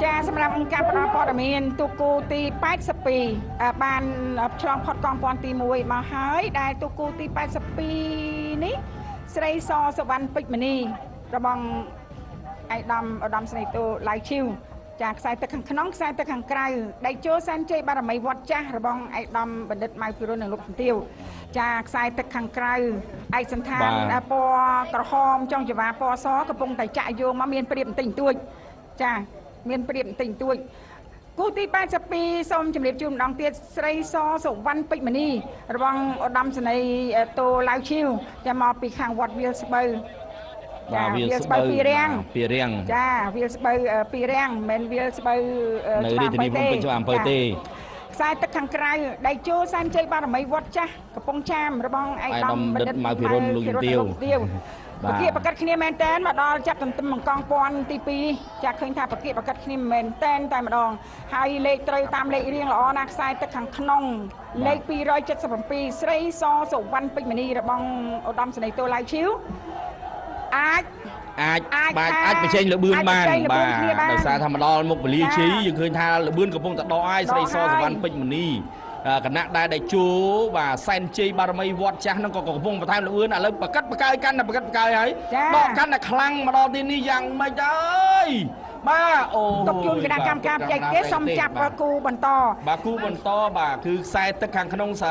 ចាសម្រាប់អង្គការផ្ដល់ព័ត៌មានទូគូទី82បានឆ្លងផុតកងពាន់ទី1មកហើយដែលទូគូទី82នេះស្រីសសវណ្ណពេជ្រមនីរបស់ឯកឧត្តមស្នេហ៍តូឡៅឈីវចាខ្សែទឹកខាងក្នុងខ្សែទឹកខាងក្រៅដៃជោសែនជ័យបារមីវត្តចាស់របស់ឯកឧត្តមបណ្ឌិតម៉ៅពិរុននិងលោកជំទាវចាខ្សែទឹកខាងក្រៅឯកសន្តានពណ៌ក្រហមចុងចង្វាពណ៌សកំពុងតែចាក់យោងមកមានព្រៀបបន្តិចបន្តួចចាមានព្រៀបបន្តិចបន្តួចគូទី82សូមជម្រាបជូនម្ដងទៀតស្រីសសុវណ្ណពេជ្រមនីរបស់ឧត្តមសេនីយ៍តូឡៅឈីវចាមកពីខាងវត្តវាលស្បូវបាទវាលស្បូវពីរាំងពីរាំងចាវាលស្បូវពីរាំងមិនមែនវាលស្បូវនៅរាជធានីភ្នំពេញច្បារអំពៅទេខ្សែទឹកខាងក្រៅដៃជោសែនជ័យបារមីវត្តចាស់កំពង់ចាមរបស់ឯកឧត្តមបណ្ឌិតម៉ៅពិរុនលោកជំទាវបកៀបប្រកាត់គ្នាមែនតែនមកដល់ចាប់ទន្ទឹមបង្កងពាន់ទី2ចាឃើញថាបកៀបប្រកាត់គ្នាមែនតែនតែម្ដងហើយលេខត្រូវតាមលេខរៀងល្អណាស់ខ្សែទឹកខាងក្នុងលេខ277ស្រីសសុវណ្ណពេជ្រមនីរបស់ឧត្តមសេនីយ៍តូឡៅឈីវអាចអាចបាទអាចបញ្ចេញលបឿនបានបាទដោយសារថាមកដល់មុខពលាជីយើងឃើញថាលបឿនកំពុងតែដកហើយស្រីសសុវណ្ណពេជ្រមនីគណៈដែលដៃជោបាទសែនជ័យបារមីវត្តចាស់ហ្នឹងក៏កំពុងបន្ថែមលឿនឥឡូវបកាត់បកើយកាន់តែបកាត់បកើយហើយដកកាន់តែខ្លាំងមកដល់ទីនេះយ៉ាងម៉េចអើយបាទអូទុកជូនគណៈកម្មការបច្ចេកទេសសូមចាប់គូបន្តបាទគូបន្តបាទគឺខ្សែទឹកខាងក្នុងសា